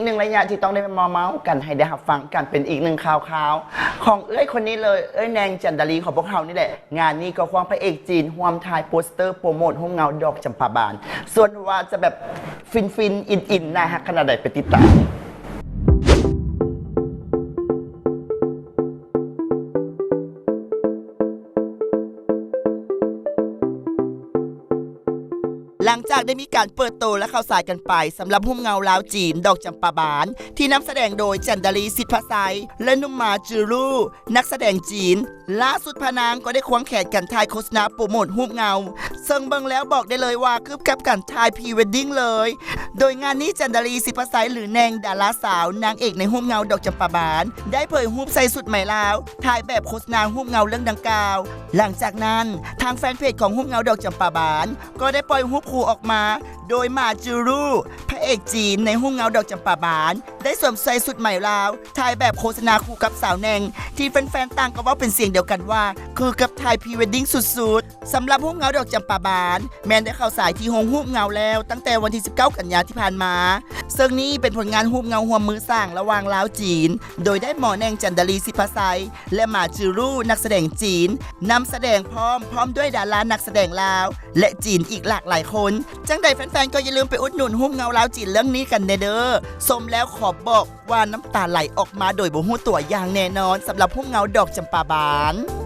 ອີກໜຶ່ງໄລຍະທີ່ຕ້ອງໄດ້ມາເມົາກັນ ໃຫ້ໄດ້ຮັບຟັງກັນ ເປັນອີກໜຶ່ງຂ່າວຂາວຂອງເອື້ອຍຄົນນີ້ເລີຍ ເອື້ອຍແນງ ຈັນດາລີ ຂອງພວກເຮົານີ້ແຫຼະ. ງານນີ້ກໍຄວາງພະເອກຈີນຮ່ວມຖ່າຍໂປສເຕີໂປຣໂມດຮູບເງົາດອກຈຳປາບານ. ສ່ວນວ່າຈະແບບຟິນໆ ອິນໆ ໜ້າຮັກຂະໜາດໃດ ໄປຕິດຕາມ. ຫຼັງຈາກໄດ້ມີການເປີດໂຕ ແລະ ເຂົ້າສາຍກັນໄປ ສຳລັບຮູບເງົາລາວຈີນດອກຈຳປາບານ ທີ່ນຳສະແດງໂດຍ ຈັນດາລີ ສິດພະໄຊ ແລະ ໜຸ່ມ ໝາ ຈື່ຣູ ນັກສະແດງຈີນ. ລ່າສຸດພະນາງກໍໄດ້ຄວງແຂນກັນຖ່າຍໂຄສະນາໂປຣໂມດຮູບເງົາ ເຊິ່ງເບິ່ງແລ້ວບອກໄດ້ເລີຍວ່າຄືກັບການຖ່າຍພຣີເວດດິ້ງເລີຍ. ໂດຍງານນີ້ ຈັນດາລີ ສິດພະໄຊ ຫຼື ແນງ ດາລາສາວນາງເອກໃນຮູບເງົາດອກຈຳປາບານ ໄດ້ເຜີຍຮູບໃສ່ຊຸດໄໝລາວ ຖ່າຍແບບໂຄສະນາຮູບເງົາເລື່ອງດັ່ງກ່າວ. ຫຼັງຈາກນັ້ນ ທາງແຟນເພຈຂອງຮູບເງົາດອກຈຳປາບານ ກໍໄດ້ປ່ອຍຮູບຄູ່ອອກມາ ໂດຍ ໝາ ຈື່ຣູ ພະເອກຈີນໃນຮູບເງົາດອກຈຳປາບານ ໄດ້ສວມໃສ່ຊຸດໄໝລາວ ຖ່າຍແບບໂຄສະນາຄູ່ກັບສາວແນງ ທີ່ແຟນໆຕ່າງກໍເວົ້າເປັນສຽງດຽວກັນວ່າ ຄືກັບຖ່າຍພຣີເວດດິ້ງສຸດໆ. ສຳລັບຮູບເງົາດອກຈຳປາບານ ແມ່ນໄດ້ເຂົ້າສາຍທີ່ໂຮງຮູບເງົາແລ້ວ ຕັ້ງແຕ່ວັນທີສິບເກົ້າ ກັນຍາທີ່ຜ່ານມາ, ເຊິ່ງນີ້ເປັນຜົນງານຮູບເງົາຮ່ວມມືສ້າງລະຫວ່າງລາວ-ຈີນ ໂດຍໄດ້ໝໍແນງ ຈັນດາລີ ສິດພະໄຊ ແລະ ໝາ ຈື່ຣູ ນັກສະແດງຈີນ ນຳສະແດງພ້ອມ, ພ້ອມດ້ວຍດາລານັກສະແດງລາວ ແລະ ຈີນອີກຫຼາກຫຼາຍຄົນ. ຈັ່ງໃດແຟນໆກໍຢ່າລືມໄປອຸດໜູນຮູບເງົາລາວ-ຈີນເລື່ອງນີ້ກັນແດ່ເດີ້. ຊົມແລ້ວຂໍບອກວ່ານ້ຳຕາໄຫຼອອກມາໂດຍບໍ່ຮູ້ຕົວຢ່າງແນ່ນອນ ສຳລັບຮູບເງົາດອກຈຳປາບານ.